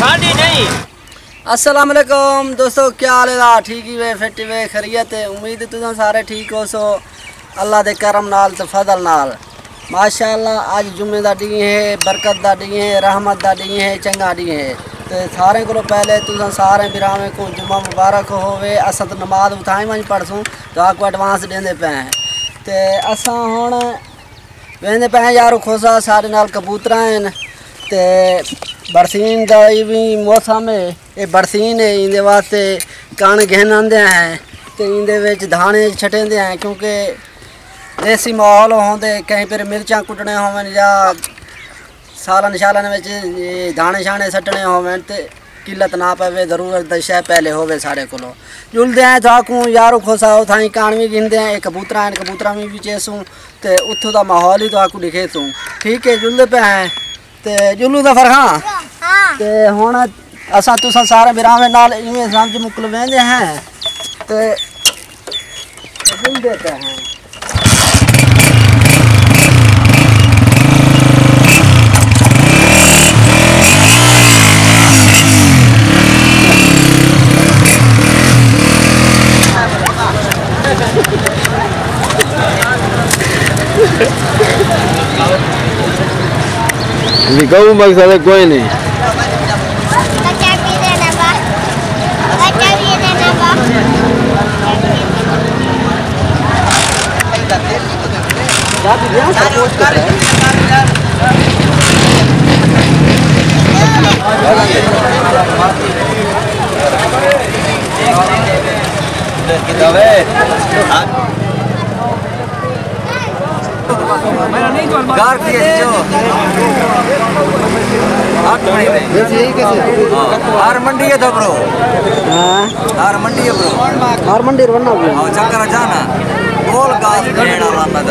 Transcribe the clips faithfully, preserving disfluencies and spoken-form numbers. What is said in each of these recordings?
ساݙی نہیں۔ السلام علیکم دوستو، کیا حال ہے؟ ٹھیک ہی وے، فٹ ہی وے، خیریت ہے؟ امید ہے تساں سارے ٹھیک ہوسو اللہ دے کرم نال تے فضل نال۔ ماشاءاللہ، اڄ جمعے دا ݙینہہ ہے، برکت دا ݙینہہ ہے، رحمت دا ݙینہہ ہے، چنڳا ݙینہہ ہے۔ تے سارے کولوں پہلے تساں سارے بھراواں کوں جمعہ مبارک ہووے۔ اساں تاں نماز اتھائیں ونڄ پڑھسوں، تہاکوں ایڈوانس ݙیندے پئے ہیں۔ تے اساں ہݨ ویندے پئے ہیں یارو خوسا، ساݙے نال کبوتر ہن تے برسین دا وی موسم ہے، اے برسین ہے، ایندے واسطے کݨ گھن آندے ہیں تے ایندے وچ دھاݨے چھٹیندے ہیں، کیونکہ دیسی ماحول ہوندے، کہیں پھر مرچاں کٹݨے ہوون یا سالن شالن وچ اے دھاݨے شاݨے سٹݨے ہوون تے قلت نہ پوے، ضرورت دی شے پہلے ہووے ساݙے کولو۔ جلدے ہیں تہاکوں یارو خوسا، اتھائیں کاݨ وی گھندے ہیں، اے کبوتراں ہن، کبوتراں وی وچیسوں تے اتھوں دا ماحول ہی تہاکوں ݙکھیسوں۔ ٹھیک ہے، جلدے پئے ہیں تے جلوں ظفر خان۔ ہاں۔ تے ہݨ اساں تساں سارے بھراواں نال ایویں سمجھ مکلویندے ہیں تے جلدے پئے ہیں۔ وکاؤ مقصد ہے کوئی نہیں۔ گھر کیے جو۔ ہر منڈی ہے دبرو۔ ہاں۔ ہر منڈی ہے برو۔ ہر منڈی رونا بھی۔ ہاں، چکر جانا۔ بول گاس بھیڑ والا مدد۔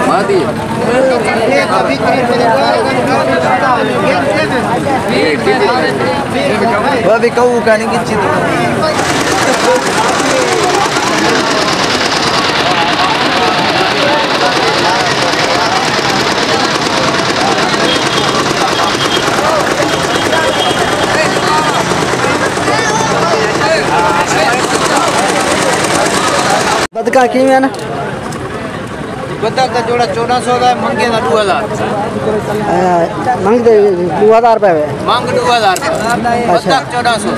مادی۔ وہ بھی کہوں کا نہیں کچھ۔ بدکا کیویں نا؟ بدک دا جوڑا چوݙاں سو دا ہے، منگے دا ݙو ہزار۔ اے، منگ دے ݙو ہزار روپے ہوئے۔ منگ ݙو ہزار۔ اچھا۔ بدک چوݙاں سو۔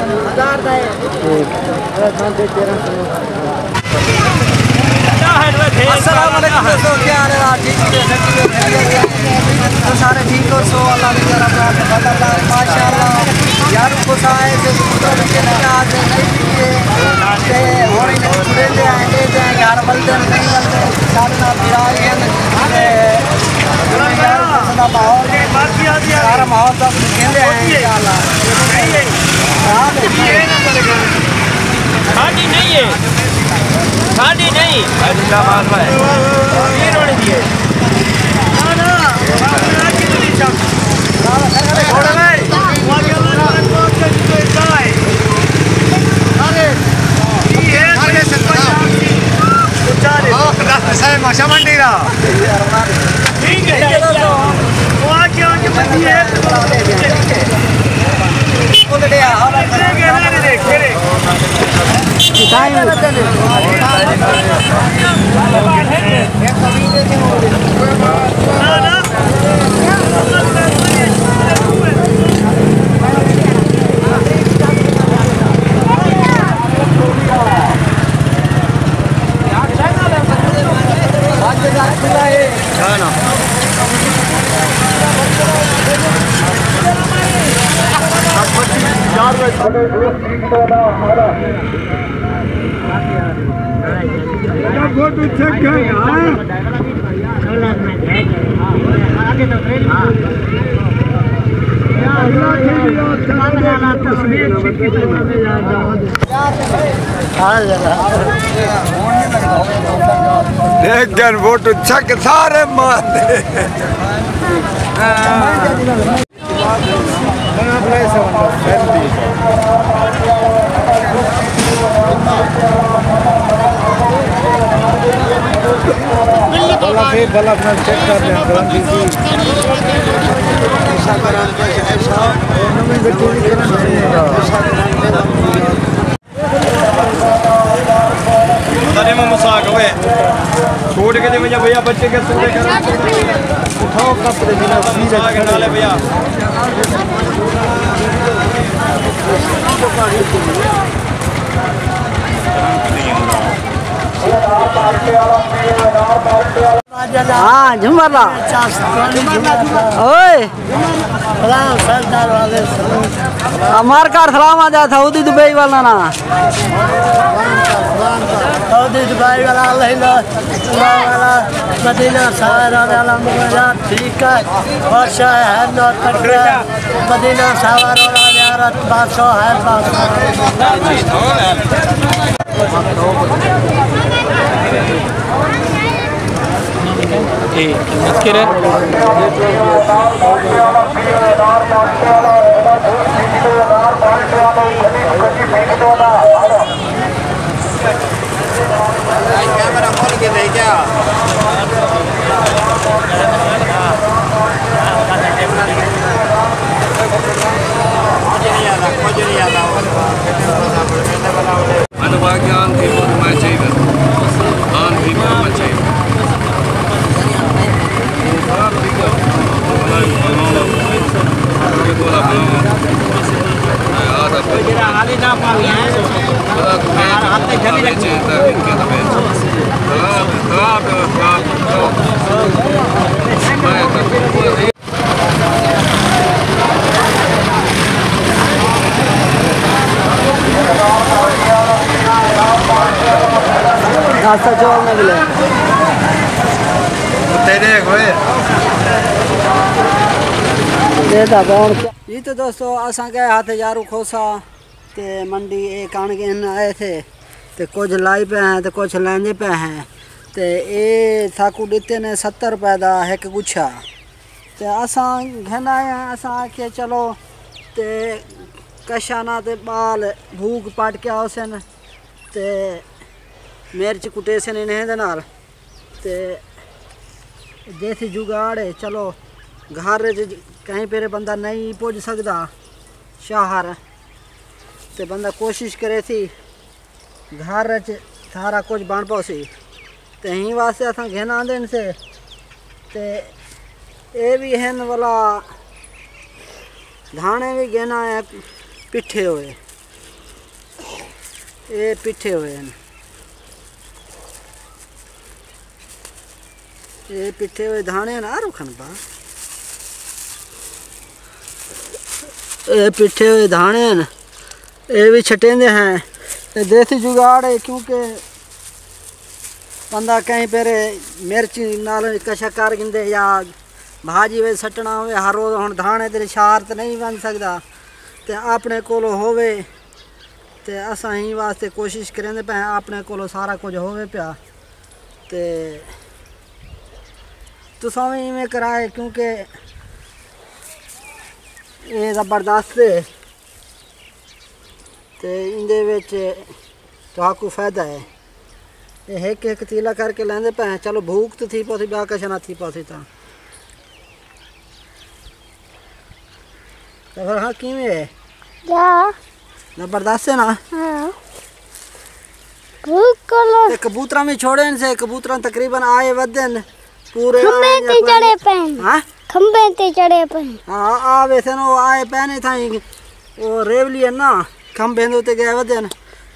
ٹھیک۔ السلام علیکم دوستو، کیا حال ہے؟ ٹھیک ہے، سب ٹھیک ہے، خیریت ہے؟ تو سارے ٹھیک ہو سو، اللہ دے کرم نال، فضل نال، ماشاءاللہ۔ یار، خوش آئے تھے، تے ہݨ انہیں چھوڑیندے ہیں، ݙیندے ہیں، یار ولدے نہیں ولدے، سارے نال بھرا ہی ہیں۔ تے یار، خوش دا ماحول، سارا ماحول تاں ݙکھیندے ہیں، انشاءاللہ۔ ہاں، ساݙی نہیں ہے، ساݙی نہیں۔ دیکھ جن ووٹ چھک سارے مار دے۔ بلب نال چیک کر لیا کرن۔ ایسا کرن، ایسا، اور نویں گڈی وی کرن۔ تنے میں مساق ہوئے۔ چھوڑ کے دے بھیا، بھیا بچے کے سونے کرن۔ اٹھاؤ کپڑے، جناب، مساق نالے بھیا۔ ہاں، جھمر لا۔ اوئے۔ سلام، سردار والے سلام۔ ہمار کار سلام آ جا، سعودی دبئی والا نا۔ سعودی دبئی والا، اللہ اللہ، اللہ والا، مدینہ سارا والا، مدینہ ٹھیک ہے، بادشاہ ہے، نو تک ہے، مدینہ سارا والا، زیارت بادشاہ ہے، بادشاہ۔ اے مت کرے۔ کیمرہ کھول کے دے کیا؟ کچھ نہیں آتا، کچھ نہیں آتا۔ ہݨ واقعی آن تھی ٻہوں میں چاہیدا۔ آن تھی ٻہوں میں چاہیدا۔ ناشتہ چول نہ ملے۔ تیرے ہوئے۔ یہ تو بہن کیا؟ جی تو دوستو، اساں گئے ہاتھ یارو کھوسا تے منڈی، اے کݨ ڳئے ہن آئے تھے، تے کجھ لائی پئے ہیں تے کجھ لیندے پئے ہیں۔ تے اے ساکوں ݙتے نے ستر روپے دا ہک گچھا۔ تے اساں گھن آئے ہیں، اساں آکھیے چلو تے کشانہ تے ٻال بھوک پٹ کے آؤسن تے مرچ کٹیسن انہیں دے نال۔ تے دیسی جگاڑ ہے، چلو گھر اچ کہیں پیرے بندہ نہیں پڄ سڳدا شہر، تے بندہ کوشش کرے سی گھر اچ سارا کجھ بݨ پوسی۔ تے ہیں واسطے اساں گھن آندے سے۔ تے اے وی ہن ولا دھاݨے وی گھن آئے پٹھے ہوئے۔ اے پٹھے ہوئے ہن۔ اے پٹھے ہوئے دھاݨے ہن، آ رکھن با۔ اے پٹھے ہوئے دھاݨے ہن۔ اے وی چھٹیندے ہیں۔ اے دیسی جگاڑ ہے، کیونکہ بندہ کہیں پیرے مرچی نال کشا کر گھندے یا بھاجی وچ سٹنا ہوئے، ہر روز ہݨ دھاݨے تے شہر تے نہیں ونڄ سڳدا۔ تے اپݨے کولو ہووے تے اساں ہیں واسطے کوشش کریندے پئے ہیں، اپݨے کولو سارا کجھ ہووے پیا۔ تے تساں وی ایویں کرائے، کیونکہ اے زبردست ہے۔ تے ایندے وچ تہاکوں فائدہ ہے۔ اے ہک ہک تیلا کر کے لیندے پئے ہیں۔ چلو بھوک تے تھی پوسی، ٻیا کجھ نہ تھی پوسی تاں۔ تے پھر ہاں کیویں ہے؟ کیا؟ زبردست ہے نا؟ ہاں۔ بھوک کولو۔ تے کبوتراں وی چھوڑے ہن سے، کبوتراں تقریباً آئے ودن۔ پورے کھمبے آئے تے چڑھے پئے ہن۔ ہاں؟ کھمبے تے چڑھے پئے ہن۔ ہاں، آ ویسے نا، او آئے پئے نے تھائیں، او ریولی ہے نا، کھمبے دے اتے ڳئے ودن۔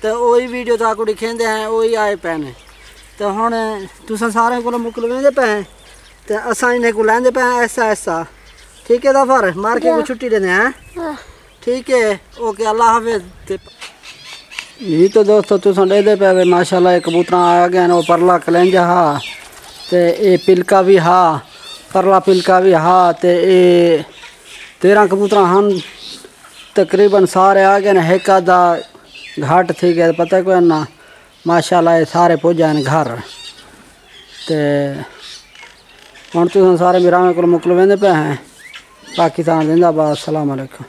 تے اوہی ویڈیو تہاکوں ݙکھیندے ہیں، اوہی آئے پئے نے۔ تے ہݨ تساں سارے کولوں مکلویندے پئے ہیں، تے اساں انہیں کوں لیندے پئے ہیں آہستہ آہستہ۔ ٹھیک ہے ظفر، مار کے کوں چھٹی ݙیندے ہیں۔ ہاں۔ ٹھیک ہے، اوکے، اللہ حافظ۔ تے جی تو دوستو، تساں ݙیہدے پئے وے، ماشاءاللہ، اے کبوتراں آ ڳئے ہن۔ او پرلا کلینجا ہا، تے اے پلکا وی ہا، پرلا پلکا وی ہا، تے اے تیرہ کبوتراں ہن، تقریباً سارے آ ڳئے ہن۔ ہک آدھا گھٹ تھی ڳئے، پتہ کوئی نہ۔ ماشاءاللہ، اے سارے پڄ آئے ہن گھر۔ تے ہݨ تساں سارے بھراواں کول مکلویندے پئے ہیں۔ پاکستان زندہ باد، السلام علیکم۔